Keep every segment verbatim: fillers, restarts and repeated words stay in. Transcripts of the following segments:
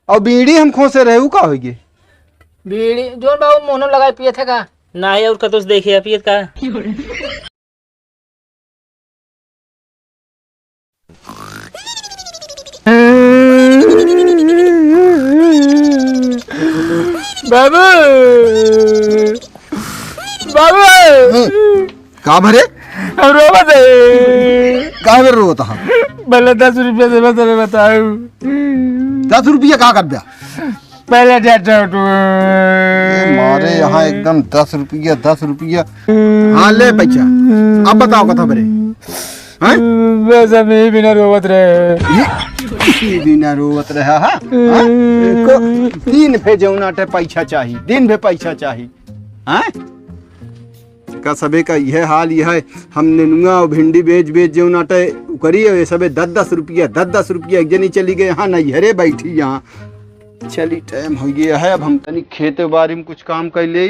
और बीड़ी हम खोसे रहे, उ का होइगे? बीड़ी जोन बाबू मुंह में लगाए पियत है का? नाही, और कतौ से देखे है पियत का? बाबू, बाबू। हम्म, का भरे? हम रोवत है। काहे भरे रोवत हा? भला दस रुपया देबे तबे बताऊ। दस रुपया का करबे? पहले डेढ़ सौ टू। ए, मारे यहाँ एकदम दस रुपया, दस रुपया। हाँ, ले पैसा। अब बताओ कथा बरे। हैं? बस हम यही बिना रोवत रहे। ये, यही बिना रोवत रहा, हाँ? हाँ? इनको दिन भे जौना टे पैसा चाही, दिन भे पैसा चाही। हैं? का सबे का इहे हाल, इहे हम नेनुआ और भिंडी बेच, बेच जौना टे उकरी है, ये सबे दस, दस रुपया, दस, दस रुपया। एक जनी चली गई, हाँ, नैहरे बैठी यहाँ। चली, टाइम हो गया है, अब हम तनी खेत बारी में कुछ काम कर ले।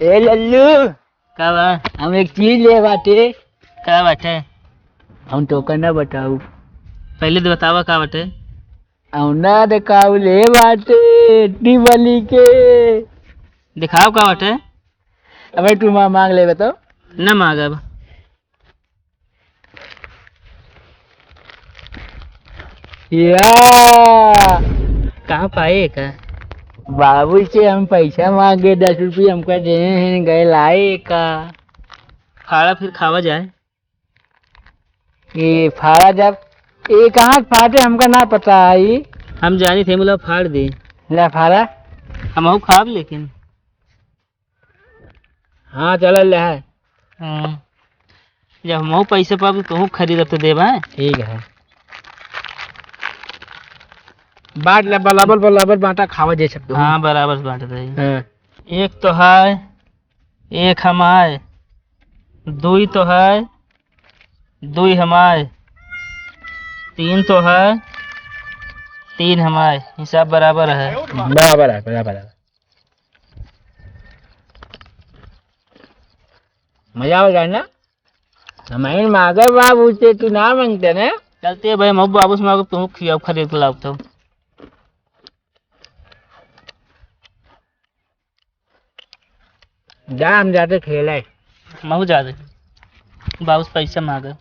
ए लल्लू, का बा? हम एक चीज ले बाटे। का बाटे? हम तोका ना बताऊ। पहले तो बतावा का बाटे। हम ना देखाऊ ले बाटे, दिवाली के। दिखाओ का बाटे? अबे तू मा-, मांग ले बताओ। ना मांगब। या। कहाँ पाए का? बाबू से हम पैसा मांगे, दस रुपये हमका दे हैं, गए लाए का। फाड़ा फिर खावा जाए। ये फाड़ा जब, ये कहाँ फाटे हमका ना पता है। हम जानी थे, मुला फाड़ दे। ला फाड़ा। हमहू खाब लेकिन। हाँ, चलल ले है। हाँ। जब हमहू पैसे पाब, तो तोहू खरीदब तो देब, हैं? ठीक है। बांट ले, बराबर, बराबर बांटा, खावा जे सब तो। हाँ, बराबर से बांट दे। हाँ। एक तो है, एक हमार, दुई तो है, दुई हमार, तीन तो है, तीन हमार, हिसाब बराबर है। बराबर है, बराबर है। मजा आ जाए ना? हमारे मागर बाबू से तू ना मांगते ना? चलते हैं भाई, हम बाबू से मांगो, तुम खियाओ, खरीद के लाओ तो। जा, हम जाते खेले। महू जा दे। बाबू से पैसा मांगे।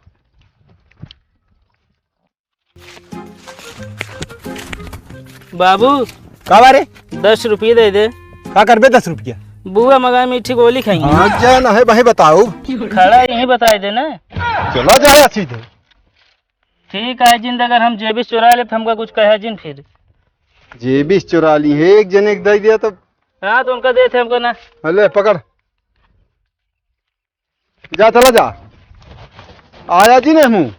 बाबू। का बा रे? दस रुपये दे दे। का करबे दस रुपया? बुआ मगा मीठी गोली खाएंगे। हाँ, जा ना है भाई, बताओ। खड़ा यहीं बताई दे ना। चला जाए सीधे। ठीक है जिंद, अगर हम जेबी से चुरा ले तो हमका कुछ कहे जिन फिर। जेबी से चुरा ली है, एक जने के दे दिया तो। हाँ, तो उनका देते हमको ना। ले, पकड़। जा, चला जा। आया जी ने हमू।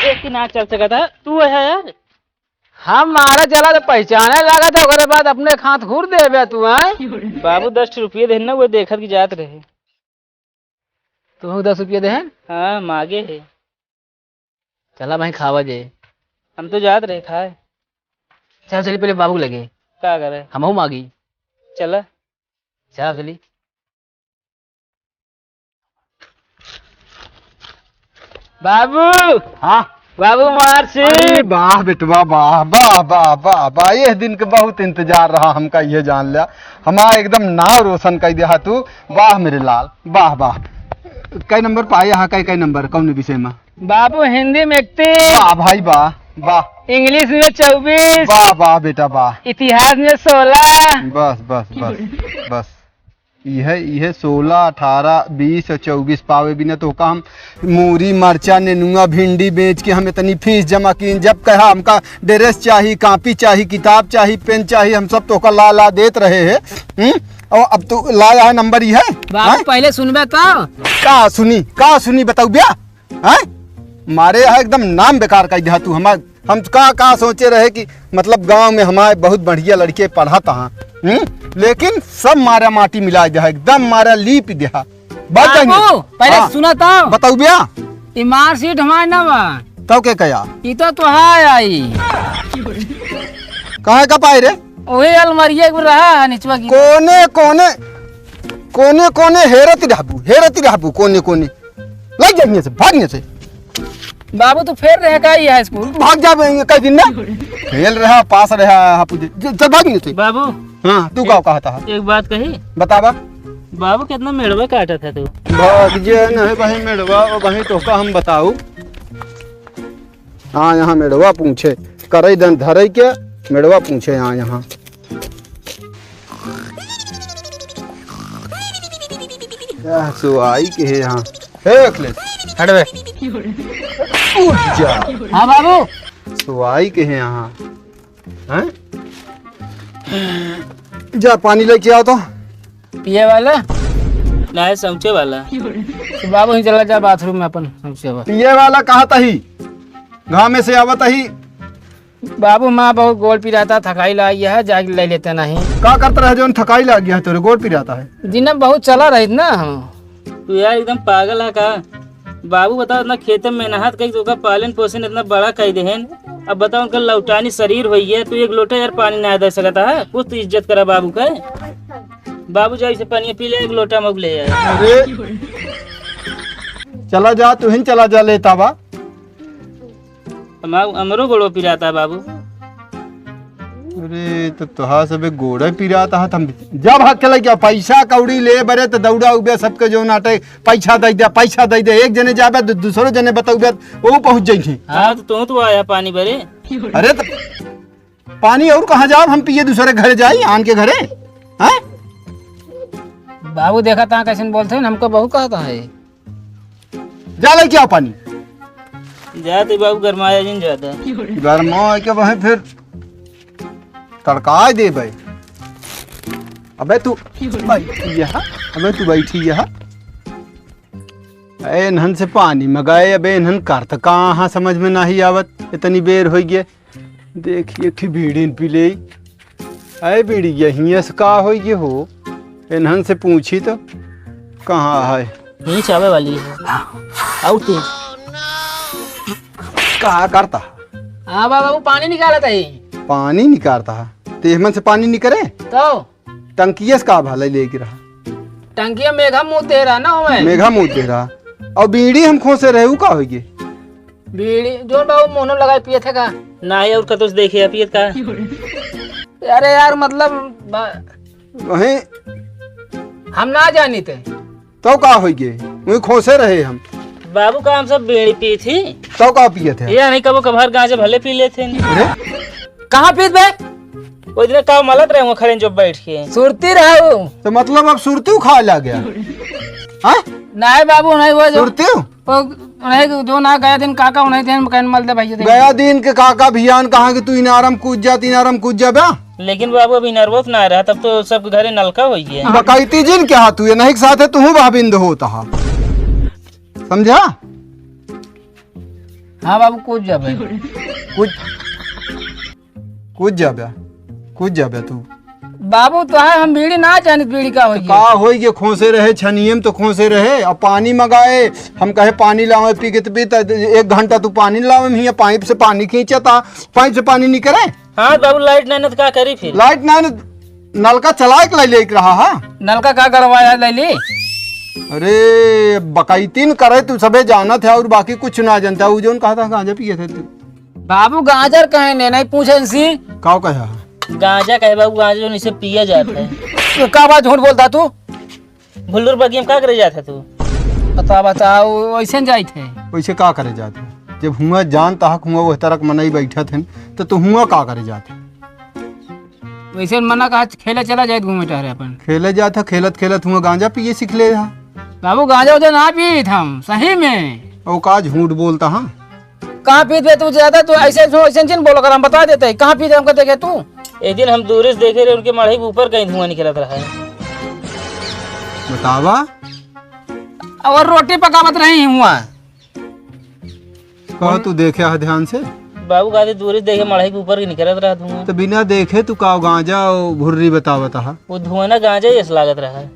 एक ही ना चल सकता, तू है यार। हम मारे चला तो पहचाने लगा था, ओकरे बाद अपने हाथ घूर देबे तू, हैं? बाबू, दस रुपये देहन ना, वो देखत की जात रहे। तू दस रुपये देहन? हाँ, मागे है। चला भाई, खावा जे। हम तो जात रहे खाए। चल, चली पहले बाबू के लगे। का करे? हमहू मागी। चला। चला, चली। बाबू। हाँ। बाबू, मार से। अरे वाह बेटवा, वाह, वाह, वाह, वाह, वाह। यह दिन के बहुत इंतजार रहा हमका, ये जान लिया। हमारा एकदम नाव रोशन कर दिया तू। वाह मेरे लाल, वाह, वाह। कै नंबर पाए यहाँ, कै, कै नंबर, कौन विषय में? बाबू, हिंदी में इकतीस। वाह भाई, वाह, वाह। इंग्लिश में चउबीस। वाह, वाह बेटा, वाह। इतिहास में सोलह। बस, बस, बस, बस। इहे, इहे सोलह, अठारह, बीस और चउबीस पावे बिना तो का हम मूरी, मरचा, नेनुआ, भिंडी बेच के हम इतनी फीस जमा कीन। जब कहा हमका ड्रेस चाही, कापी चाही, किताब चाही, पेन चाही, हम सब तोका ला, ला देत रहे हैं। हम्म? और अब तू लाया है नंबर ही है? बाबू, हैं? पहले सुनबे तो। का सुनी, का सुनी, बताऊ ब्या? हैं? मारे यहाँ एकदम नाम बेकार कर दिया तू हमार। हम का, का सोचे रहे कि मतलब गांव में हमारे बहुत बढ़िया लड़के पढ़त हैं, हम्म? लेकिन सब मारा माटी मिला दिया, एकदम मारा लीप दिया। बात बाबू, जानिए। पहले हाँ। सुना तो। बताऊ ब्या? ई मार्कशीट हमारे ना बा। तब के कया? ई तो तोहार आई। कहाँ का पाए रे? वही अलमारिया के रहा है निचवा की। कोने कोने, कोने कोने हेरत रहबू, हेरत रहबू कोने कोने। लग जा हियाँ से, भाग हियाँ से। बाबू, तू फेल रहे का ये हाई स्कूल? भाग जा बे, कई दिन ना। फेल रहा, पास रहा, हाँ, पूछे। चल, चल, भाग हियाँ से। बाबू, हाँ, तू का एक, कहता है? एक बात कही। बतावा। बाबू, कितना मेड़वा काटत है तू? भाग जे न है भाई मेड़वा, वो भाई तोहका हम बताऊ। हाँ, यहाँ मेड़वा पूछे, करई दन धरई के मेड़वा पूछे, हाँ, यहाँ। यह सुआई के है यहाँ। हे अखिलेश, हट बे। उठ जा। हाँ बाबू। सुआई के है यहाँ। हैं? जा पानी लेके आओ तो। पिए वाला? नहीं, समझे वाला। तो बाबू ही चला जा बाथरूम में अपन समझे वाला। पिए वाला कहा तही? घामे से आवत ही। बाबू, माँ बहुत गोड़ पिराता, थकाई लाग गया है, जाके ले लेते नहीं। का करता रहे जौन थकाई लाग गया है तोरे, गोड़ पिराता है? दिन में बहुत चला रही ना हम। तू यार एकदम पागल है का? बाबू बताओ, इतना खेत में मेहनत कई, तो ओकर पालन पोषण इतना बड़ा कई देहेन। अब बताओ, उनका लौटानी शरीर होई है, तू एक लोटा यार पानी ना दे सकता है? कुछ तो इज्जत करा बाबू का। बाबू जाओ, इसे पानी पी ले, एक लोटा मग ले आए। अरे, चला जा, तू ही चला जा, लेता बा। हमार, हमरो गोड़ो पिराता है बाबू। अरे, तो तोहार सबे गोड़े पिराता है, हम जा भाग के लइके आओ, पैसा कौड़ी ले बरे तो दौड़ा उबे सबके जो नाटे, पैसा दे दे, पैसा दे दे, एक जने जाबे, दू-, दूसरो जने बतौबे, वो पहुँच जाइए। हाँ, तो तू, तू आया पानी बरे। अरे, तो पानी और कहाँ जाब, हम पिए दूसरे घरे जाई, आन के घरे, हैं? बाबू, देखा ता कैसे बोलते हैं, हमको बहू कहता है। जा लेके आओ पानी। जाते बाबू, गरमाया जिन जाता। गरमाए के वहीं फिर तड़काए देबे। अबे तू बैठी यहाँ, अबे तू बैठी यहाँ। ए, इन्हन से पानी मगाए, अबे इन्हन करत कहाँ समझ में नहीं आवत, इतनी बेर होई गए। देखिए, एक ठे बीड़ी पी ले। अरे बीड़ी, यहीं से का होई गए हो? इन्हन से पूछी तो कहाँ है? यहीं से आवे वाली है। आउट है। का करता? हाँ बाबा, वो पानी निकालत है। पानी निकालता है? तेहमन से पानी निकरे? तो? टंकिया से का भला लेके रहा? टंकिया मेघा मुँह दे रहा ना हमें। मेघा मुँह दे रहा। और बीड़ी हम खोसे रहे, ऊ का होई गए? बीड़ी, जोन बाबू मुँह में लगाए पिए थे का? नाही, और कतौ से देखे है पियत का? अरे यार, मतलब, बा- वहीं हम ना जानी थे। तो का होई गए? वहीं खोसे रहे हम। बाबू का हम सब बीड़ी पी थी। तो का पिए थे? ये नहीं, कबो कभार गांजा भले पी लेते हैं। अरे? कहाँ पीत बे? वो इतने का मलत रहे हुआ खड़े जो बैठ के। सुरती रहा वो। तो मतलब अब सुरती खा ला गया? हाँ? नहीं बाबू, नहीं वो जो सुरती? वो नहीं, जो ना गया दिन काका उन्हें दिन कहन मल दे भैया दे। गया दिन के काका भियान कहाँ कि तू इनारम कूद जा, इनारम कूद जा बा? लेकिन बाबू, अभी नर्वस ना रहा, तब तो सब घरे नलका होई गया। बकैती जिन क्या तू, ये नहीं के साथ है, तू भाविंद होता है। समझा? हाँ बाबू, कूद जा भाई। कूद, कूद जा बे, कूद जा बे तू। बाबू, तो है, हम बीड़ी ना जानित, बीड़ी का होई तो गया? का होई गया, खोसे रहे, छनियम तो खोसे रहे, अब पानी मंगाए, हम कहे पानी लावे, पी के तो पी, तो एक घंटा तू पानी लावे, हम हियाँ पाइप से पानी खींचता, पाइप से पानी निकरे। हाँ बाबू, लाइट नहीं ना तो का करी फिर? लाइट नहीं ना, नलका चलाए के ले लेके रहा है। नलका का गड़वाया ले ली? अरे, बकैतीन करे तू सबे जानत है और बाकी कुछ ना जानता। वो जोन कहा था गांजा पिए थे तू। बाबू, गांजर कहे ने, नहीं पूछे इनसे। का कहा? गांजा कहे बाबू, गांजा जो इसे पिया जाता है। तो का बात झूठ बोलता तू? भुल्लुर बगिया में का करे जात है तू? बता, बता, वो वैसे न जाइत है। वैसे का करे जात है? जब हुआ जानता है, हुआ वह तरह के मनई बैठत हैं, तो तू हुआ का करे जात है? वैसे मना कहा, खेले चला जाए, घूमे टहरे अपन। खेले जात है, खेलत खेलत हुआ गांजा पिए सीख ले है। बाबू, गांजा उजा ना पीत हम, सही में। ओ का झूठ बोलता है? कहाँ पीत बे तू ज्यादा? तू ऐसे, ऐसे, ऐसे जिन बोलो कर, हम बता देते हैं। कहाँ पीत हमको देखे तू? एक दिन हम दूर से देखे रहे, उनके मड़ई के ऊपर कहीं धुआं निकलत रहा है। बतावा। और रोटी पकावत रही हुआ। कहो तू देखे है ध्यान से? बाबू, गादी दूर से देखे, मड़ई के ऊपर के निकलत रहा धुआं। तो बिना देखे तू का गांजा और भुर्री बतावत हा? वो धुआं ना गांजा ही ऐसा लागत रहा है।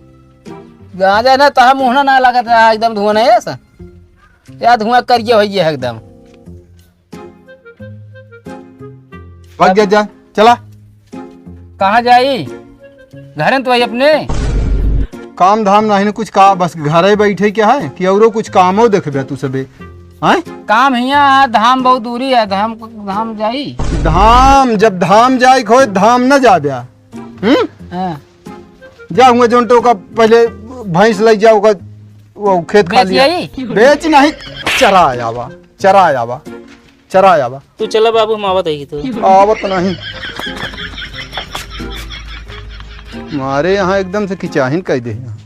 गांजा ना, तहा मुहना ना लागत रहा, एकदम धुआं नहीं ऐसा। या धुआं करिया हो गया एकदम। भाग जा, जा, चला। कहाँ जाई? घरे तो आई अपने। काम धाम नहीं न कुछ का, बस घरे बैठे क्या है कि औरो कुछ कामो देखबे तू सबे? हैं? काम हियाँ, धाम बहुत दूरी है, धाम, धाम जाई। धाम, जब धाम जाए के होए, धाम न जाब्या। हम्म? हाँ। जा हुआ जोन तो का पहले भैंस लई जाओ का, वो खेत खा बेच लिया। यही? बेच नहीं, चरा आवा, चरा आवा, चरा आवा। तू चला बाबू, हम आवत है तो। आवत नहीं। मारे यहाँ एकदम से किचाहिन कह दे।